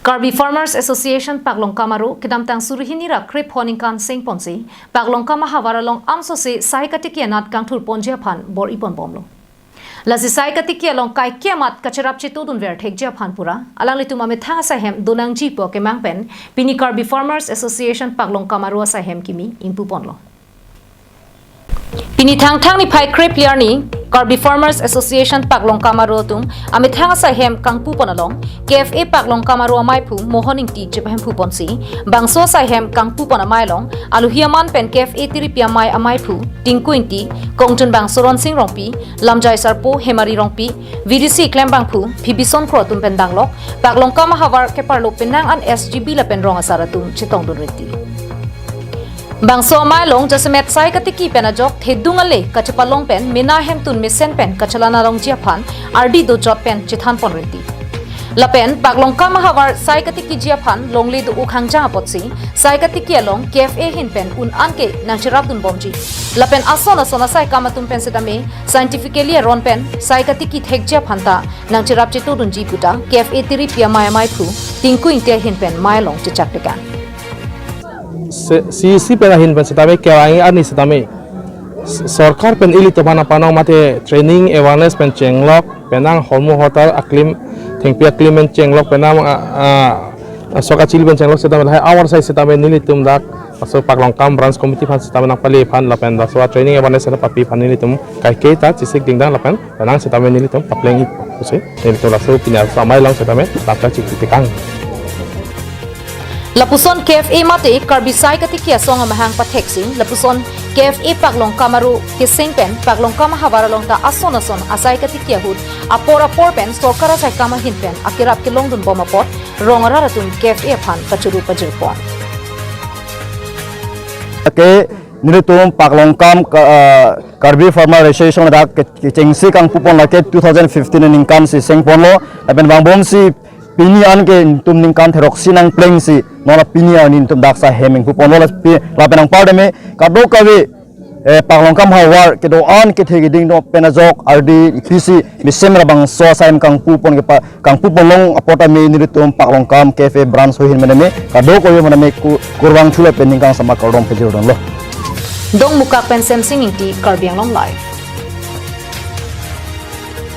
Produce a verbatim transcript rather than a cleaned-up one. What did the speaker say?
Karbi Farmers Association Paklongkam Aro kedamtang suri hini ra krepho aningkan sengponsi Paklongkam ahavar along amsose sai katiki anat kangthurponji aphan bor-iponbomlo. Lasi sai katiki along kaike amat kacherap chetodunver thekji aphan pura alanglitum amethang asaihem donangji pu akemang pen pini Karbi Farmers Association Paklongkam Aro asaihem kimi ingpuponlo. Pini Thangthang niphai krepli arni Karbi Farmers Association Paklongkam Aro atum amethang asaihem kangpupon along K F A Paklongkam Aro amaiphu Mohon Ingti chepahemphuponsi bangso asaihem kangpupon amei along alohi aman pen K F A tiripi amei amaiphu Tinku Ingti, kongchunbangso Ronsing Rongpi, lamjai sarpo Hemari Rongpi, V D C klembangphu Phibison Kro atum pen danglok Paklongkam ahavar keparlo penang an S G B lapen rong asar atum chetongdun rinti. Bangso amei along jasemet sai katiki pen ajok thedung ale kachepalong pen mena hemtun mesen pen kachelan alongji aphan ardi dojot pen chethanpon rinti. Lapen Paklongkam ahavar sai katikiji aphan longle do-o khangjang apotsi sai katiki along K F A ahin pen un-an ke nangcherapdunbomji. Lapen ason ason asai kam atum pen setame scientifically aron pen sai katiki thekji aphan ta nangcherap chetodunji puta K F A tiripi amei amaiphu Tinku Ingti ahin pen mei along chechak tekang. Se- C E C pen ahin pen setame kerang arni setame s- sorkar pen ilitum aphan apanong mate training awareness pen chenglok penang hormu hotar aklim thengpi aklim pen chenglok penang a, a, sok achil pen chenglok setame lahai awar sai setame nelitum dak aso Paklongkam branch committee aphan setame nangpale aphan lapen laso training awareness pen papi aphan nelitum kaike ta chesik dingdang lapen penang setame nelitum papleng-ipo pusi nelitum laso pini aso amei along setame lapta chikti tekang. Lapuson K F A mate Karbi sai katiki asong amahang patheksi, lapuson K F A Paklongkam Aro keseng pen Paklongkam ahavar along ta ason ason asai katiki ahut apor apor pen sorkar asai kam ahin pen akerap kelongdunbom apot rong arat atum K F A aphan kachuru pajirpon. Ke nelitum Paklongkam ka, ah, Karbi Farmer Association ladak ke, kechengsi kangpupon lake two thousand fifteen aningkan si sengponlo, lapen vangbomsi pini an ke nelitum ningkan theroksi nangplengsi non la pini an nelitum dak asaihem ingpuponlo la pi- lapen anpartame kadokave, eh, Paklongkam ahavar kedo-an kethe keding do pen ajok ardi pisi mesen ra bangso asaihem kangpupon kepa kangpupon long apot ame nelitum Paklongkam K F A branch ahin pen ame kadokave pen ame ku- kurvangthu lapen ningkan sama kardom pajirpon lo. Dongmukak pen Semsing Ingti, Karbi Anglong Live.